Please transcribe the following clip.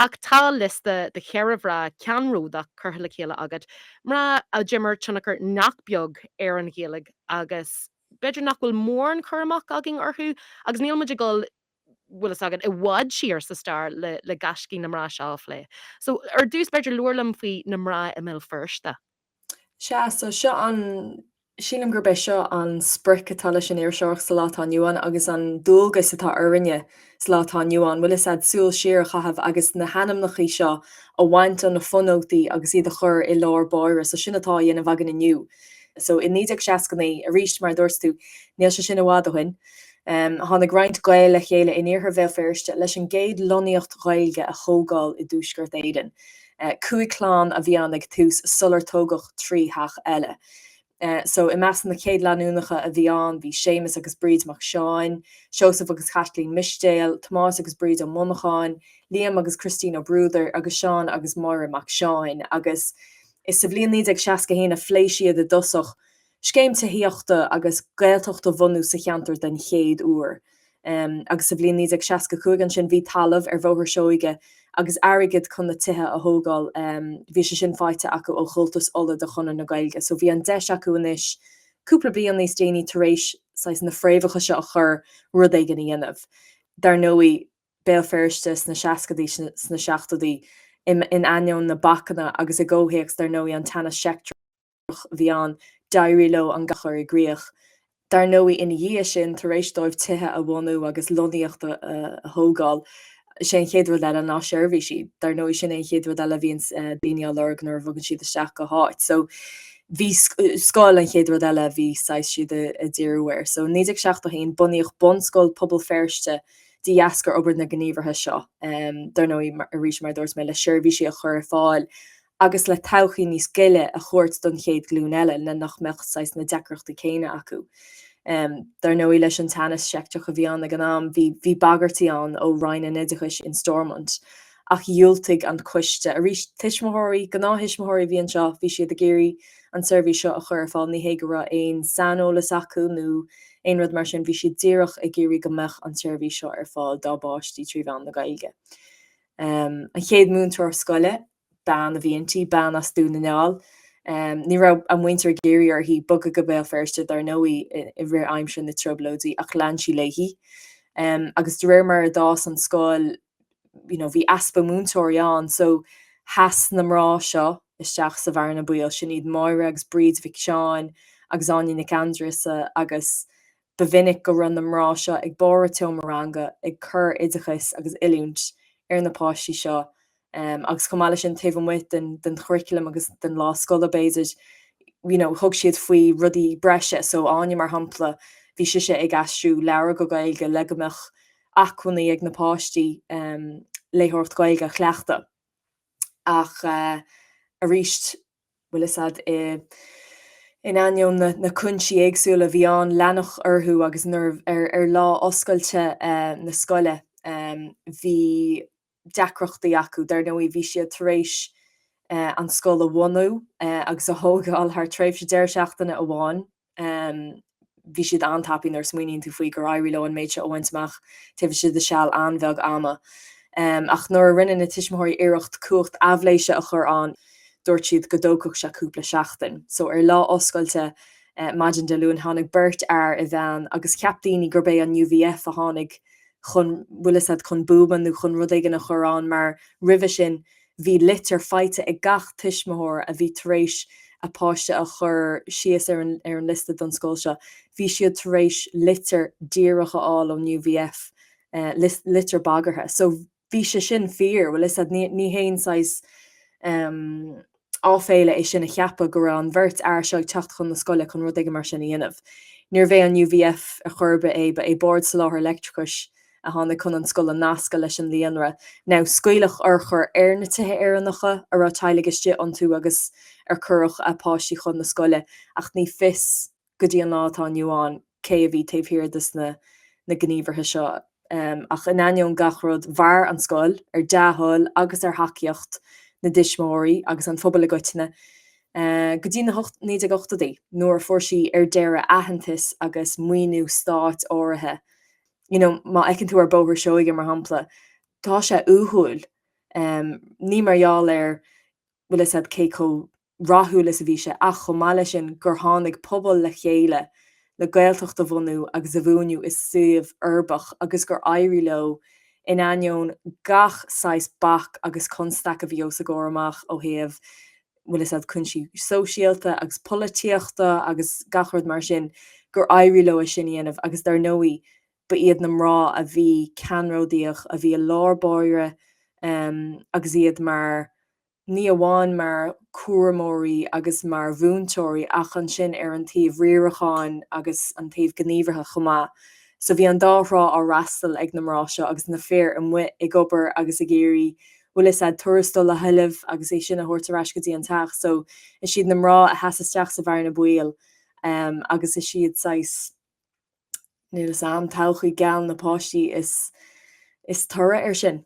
Ach tá liosta de cheithre mhná ceannródach curtha le chéile agat, mná a d'imir tionchar nach beag ar an Ghaeilge agus b'fhéidir nach bhfuil mórán cur amach againn orthu agus níl muid ag dul, bhfuil fhios agat, i bhfad siar sa stair le le gaiscí na mná seo a phlé. So, ar dtús b'fhéidir labhair liom faoi na mná i mBéal Feirste. Sea, so seo an, sílim gurb é seo an sprioc atá leis an iriseoireacht sa lá atá inniu ann agus an dualgas atá orainne sa lá atá inniu ann, bhfuil fhios a'd, súil siar a chaitheamh agus na hainmneacha seo a bhaint ó na fonótaí agus iad a chur i lár báire. So sin atá á dhéanamh againn inniu. So i 1969, arís mar a dúirt tú, níl sé sin i bhfad ó shin, tháinig roinnt Gael le chéile in iarthar Bhéal Feirste leis an gcéad lonnaíocht Ghaeilge a thógáil i dTuaisceart Éireann. 5 chlann a bhí ann ag tús sular tógadh 3 theach eile. So, i measc na chéad lánúineacha a bhí ann bhí Séamus agus Bríd Mac Seáin, Seosamh agus Caitlín Mistéil, Tomás agus Bríd Ó Monacháin, Liam agus Christine Ó Bruadair agus Seán agus Máire Mac Seáin. Agus is sa bhliain 1961 a phléigh siad i dtosach scéim tithíochta agus Gaeltacht a bhunú sa cheantar den chéad uair. Agus sa bhliain 1965 ansin bhí talamh ar Bhóthar Seoighe agus airgead chun na tithe a thógáil, bhí sé sin faighte acu ó Chomhaltas Uladh de Chonradh na Gaeilge. So bhí an deis acu anois, cúpla bliain níos déanaí tar éis saghas na fréamhacha seo a chur, rud éigin a dhéanamh. Dar ndóigh, Béal Feirste sna seascadaí, sna seachtóidí, in ainneoin na bacanna agus i gcomhthéacs, dar ndóigh, an teannas seicteach, a bhí ann, d'éirigh leo an a chur i gcrích. Dar ndóigh, ina dhiaidh sin, tar éis dóibh tithe a bhunú agus lonnaíocht a thógáil, is é an chéad rud eile ná seirbhísí. Dar ndóigh, sin é an chéad rud eile a bhíonns daoine á lorg nuair a bhogann siad isteach go háit. So, bhí scoil an chéad rud eile a bhí saghas siad ag díriú air. So, 1971, bunaíodh Bunscoil Pobal Feirste de dheasca obair na ngníomhaithe seo, dar ndóigh, arís mar a dúirt mé, le seirbhísí a chur ar fáil agus le todhchaí níos gile a thabhairt don chéad ghlúin eile le nach mbeadh saghas na deacrachtaí céanna acu. Dar ndóigh leis an teannas seicteach a bhí ann ag an am bhí bhí bagairtí ann ó Roinn an Oideachais in Stormont ach dhiúltaigh an coiste. Arís tuismitheoirí, gnáth-thuismitheoirí a bhí anseo, bhí siad ag iarraidh an tseirbhís seo a chur ar fáil, ní hé go raibh aon saineolas acu nó aon rud mar sin, bhí siad díreach ag iarraidh go mbeadh an tseirbhís seo ar fáil dá bpáistí trí mheán na Gaeilge. An chéad múinteoir scoile Bean a bhí inti, bean as Dún na nGall. Ní raibh a muintir ag iarraidh uirthi bogadh go Béal Feirste, dar ndóigh, i rith aimsir na dTrioblóidí, ach lean sí léi. Agus de réir mar a d'fhás an scoil, you know, bhí easpa múinteoirí ann, so sheas na mná seo isteach sa bhearna baoil. Sin iad Máire agus Bríd Mhic Seáin agus Áine Nic Aindreasa agus Ba mhinic go raibh na mná seo ag barr an tseomra ranga ag cur oideachais agus oiliúint ar na páistí seo agus chomh maith leis sin taobh amuigh den den churriculum agus den lá scoile b'fhéidir you know thug siad faoi rudaí breise so Áine mar shampla bhí sise ag aistriú leabhar go Gaeilge le go mbeadh acmhainní ag na páistí léitheoireacht Ghaeilge a chleachtadh ach arís bhfuil fhios a'd, in ainneoin na cúinsí éagsúla a bhí ann, leanadh orthu agus nuair, ar lá oscailte na scoile, bhí deacrachtaí acu. Dar ndóigh, bhí siad tar éis an scoil a bhunú agus a thógáil thar tréimhse deireadh seachtaine amháin. Bhí siad an-tapaidh nuair a smaoiníonn tú faoi gur éirigh leo an méid seo a bhaint amach taobh istigh de seal an-bheag ama. Ach nuair a rinne na tuismitheoirí iarracht cumhacht aibhléise a chur ann, dúirt siad go dtógfadh sé cúpla seachtain. So ar lá oscailte maidin Dé Luain tháinig beirt fhear i veain agus cheap daoine gurb é an UVF a tháinig chun, bhfuil fhios a'd, chun buama nó chun rud éigin a chur ann mar roimhe sin Bhí litir faighte ag gach tuismitheoir a bhí tar éis a páiste a chur síos ar an ar an liosta don scoil seo. Bhí siad tar éis litir díreach a fháil ón UVF, litir bagartha. So bhí sé sin fíor, bhfuil fhios a'd, ní ní haon saghas áiféala é sin a cheapadh go raibh an bheirt fhear seo ag teacht chun na scoile chun rud éigin mar sin a dhéanamh. Níorbh é an UVF ar chor ar bith é, ba é Bord Soláthair Leictreachais a tháinig chun an scoil a nascadh leis an líonra. Now, scaoileadh urchair ar na tithe Éireannacha a raibh teaghlaigh istigh iontu agus ar cuireadh a bpáistí chun na scoile, ach ní fios go dtí an lá atá inniu ann cé a bhí taobh thiar des na na gníomhartha seo. Ach in ainneoin gach rud, mhair an scoil, ar dea-thoil agus ar thacaíocht na dtuismitheoirí agus an phobail i gcoitinne, go dtí na 1980idí, nuair a fuair sí ar deireadh aitheantas agus maoiniú stáit áirithe. you know, má fheiceann tú ar Bóthar Seoighe, mar shampla, tá sé uathúil. Ní mar gheall ar, bhfuil 'fhios a'd, cé chomh rathúil is a bhí sé ach chomh maith leis sin gur tháinig pobal le chéile le Gaeltacht a bhunú agus a bhuanú i suíomh uirbeach agus gur éirigh leo in ainneoin gach saghas bac agus constaic a bhí os a gcomhair amach ó thaobh bhfuil 'fhios a'd cúinsí sóisialta agus polaitíochta agus gach rud mar sin, gur éirigh leo é sin a dhéanamh agus dar ndóigh ba iad na mná a bhí ceannródaíoch, a bhí i lár báire agus iad mar ní amháin mar chúramóirí agus mar mhúinteoirí ach ansin ar an taobh riaracháin agus an taobh gníomhartha chomh maith. So bhí an dá thrá á fhreastal ag na mná seo agus na fir amuigh ag obair agus ag iarraidh, bhfuil 'fhios a'd, tuarastal a thuilleamh agus é sin a thabhairt ar ais go dtí an teach. So is iad na mná a sheas isteach sa bhearna baoil agus is iad saghas, níl 'fhios a'm, todhchaí geal na páistí is is toradh air sin.